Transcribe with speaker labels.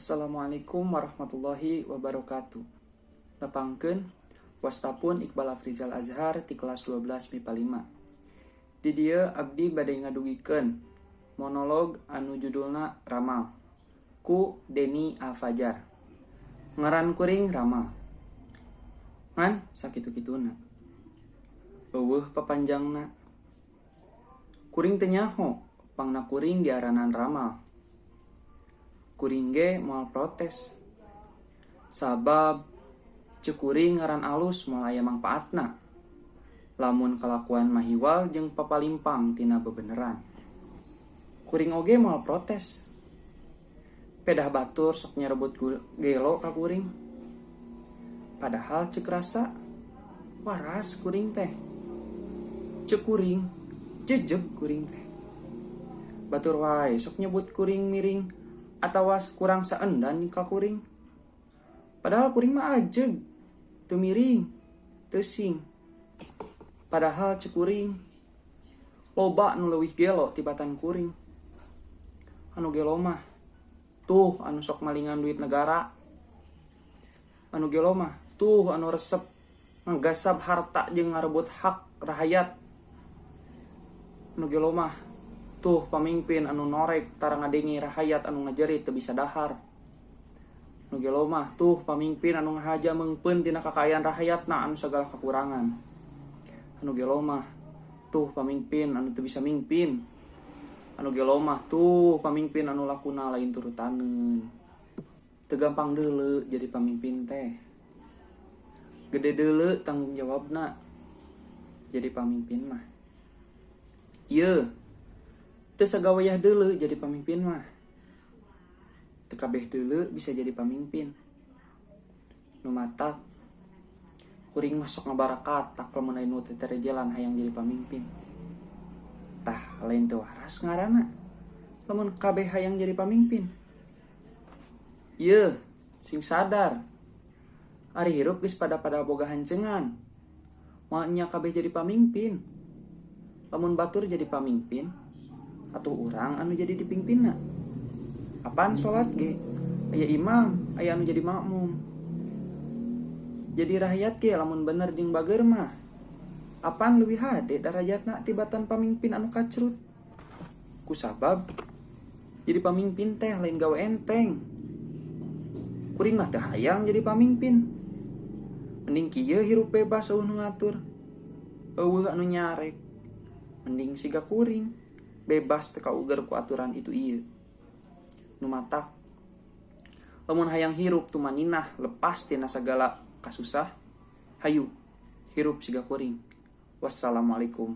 Speaker 1: Assalamualaikum warahmatullahi wabarakatuh. Nepangkeun, wasta pun Iqbal Afrizal Azhar ti kelas 12 MIPA 5. Di dieu abdi bade ngadugikeun monolog anu judulna Ramal ku Deni Alfajar. Ngaran kuring Ramal. Ngan sakitu-kituna. Euweuh papanjangna. Kuring teu nyaho pangna kuring diaranan Ramal. Kuring ge moal protes. Sabab ceuk kuring ngaran alus moal aya mangpaatna lamun kalakuan mahiwal jeung papalimpang tina bebeneran. Kuring oge moal protes. Pedah batur sok nyarebut gelo ka kuring. Padahal ceuk rasa waras kuring teh. Ceuk kuring jejeg kuring teh. Batur wae sok nyebut kuring miring atawa kurang saendan ka kuring. Padahal kuring mah ajeg, teu miring, teu sing. Padahal ceuk kuring loba nu leuwih gelo tibatan kuring. Anu gelo mah tuh anu sok malingan duit negara. Anu gelo mah tuh anu resep ngagasab harta jeung ngarebut hak rahayat. Anu gelo mah tuh pamimpin anu norek tara ngadenge rahayat anu ngajerit teu bisa dahar. Anu gelo mah tuh pamimpin anu ngahaja meungpeun tina kakayaan rahayatna anu sagala kakurangan. Anu gelo mah tuh pamimpin anu teu bisa mingpin. Anu gelo mah tuh pamimpin anu lakuna lain turutaneun. Teu gampang deuleu jadi pamimpin teh. Gede deuleu tanggung jawabna jadi pamimpin mah. Ieu teu sagawayah deuleu jadi pamimpin mah. Teu kabeh deuleu bisa jadi pamimpin. Nu matak kuring mah sok ngabarakatak lamun aya nu teterejelan hayang jadi pamimpin. Tah lain teu waras ngaranna lamun kabeh hayang jadi pamimpin. Ieu sing sadar. Ari hirup geus pada-pada boga hancengan. Moal nya kabeh jadi pamimpin. Lamun batur jadi pamimpin atuh urang anu jadi dipimpinna. Apan salat ge aya imam, aya anu jadi makmum. Jadi rakyat ge lamun bener jeung bager mah apan leuwih hade darajatna tibatan pamimpin anu kacrut. Kusabab jadi pamimpin teh lain gawe enteng. Kuring mah teu hayang jadi pamimpin. Mending kieu hirup bebas euweuh nu ngatur. Euweuh anu nyarek. Mending siga kuring bebas teu kauger ku aturan itu ieu. Nu matak lamun hayang hirup tumaninah lepas tina sagala kasusah, hayu hirup siga kuring. Wassalamualaikum.